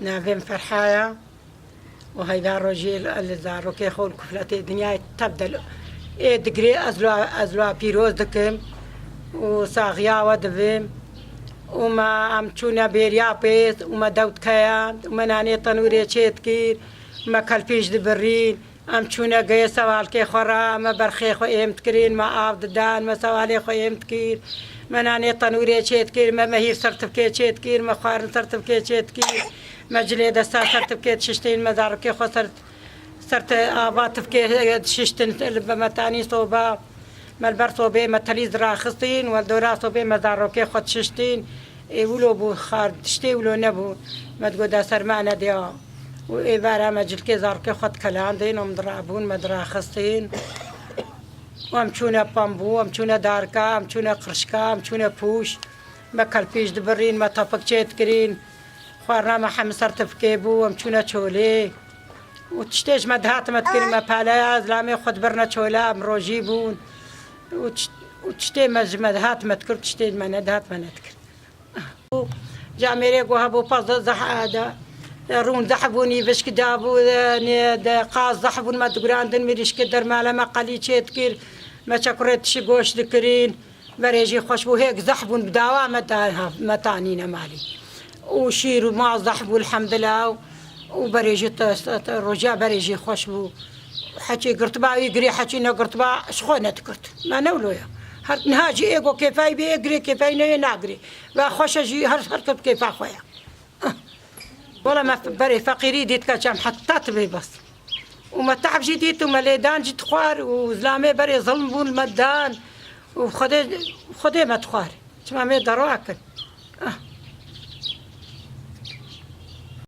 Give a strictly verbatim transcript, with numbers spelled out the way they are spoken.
Navê min Ferha ye û heyva rojê li zarokê xwe li kufletê dinyayê tev de ê digirê, ez li, ez li pîroz dikim û saxiya we dibim. Û me em çûne bêriya pêz û me dewt keyan û me nanê tenûrê çê dikir, me kelpîş dibirîn. Em çûne geyê sewalkê xwe re, me berxê xwe êm dikirîn, me av didan, me sewalê xwe êm dikir, me nanê tenûrê çê dikir, me mehîr sertifkê çê dikir, me xwarin sertifkê çê dikir, me cilê desta sertifkê dişiştîn, me zarokê xwe ser, ser te-, ava tifkê dişiştin, li be me tanî soba, me li ber sobê me telîz diraxistin, we li dora sobê me zarokê xwe dişiştîn. Ê wilo bû xar, tiştê wilo nebû. Me digot, "Da ser me nediya." Û êvara me cilkê zarokê xwe dikelandin, em dirabûn, me diraxistin. Û em çûne pambû, em çûne darka, em çûne qirşka, em çûne pûş. Me kelpîş dibirîn, me tapik çê dikirîn. Xwarina me hemî ser tifkê bû, em çûne çolê. Û tiştê ji me dihat me dikir, me paleya zilamê xwe dibirne çola, em rojî bûn. Û tişt-, û tiştê me ji me dihat me dikir, tiştê ji me nedihat me nedikir. Camêrê ku hebû pez zeh-, de, rûn zehf bûn, îvişk dabû, de, nê, de, qaz zehf bûn, me digurandin, mirîşkê dermale me qelî çê dikir, me çekurê tişî goş dikirîn, berê jî xweş bû, hêk zehf bûn, bi dawa me da-, me tanîne malî. Û şîr û ma zehf bû, elhemdila, û berê jî te, te, te, roja berê jî xweş bû. Heçî girtiba wî girê, heçî negirtiba, ji xwe nedigirt. Me ne wilo ye. Her niha jî ê ku kêfayî bê, ê girê, kêfayî neyê, nagirê. Ve xweş e jî her, her kes kêfa xwe ye. Wela me berê feqîrî dît keçem heta tibê bes. Û me tehb jî dît û me lêdan jî dixwar û zilamê berê zilm bûn me dan û Xwedê, Xwedê me dixwar. Çima me derwa kir.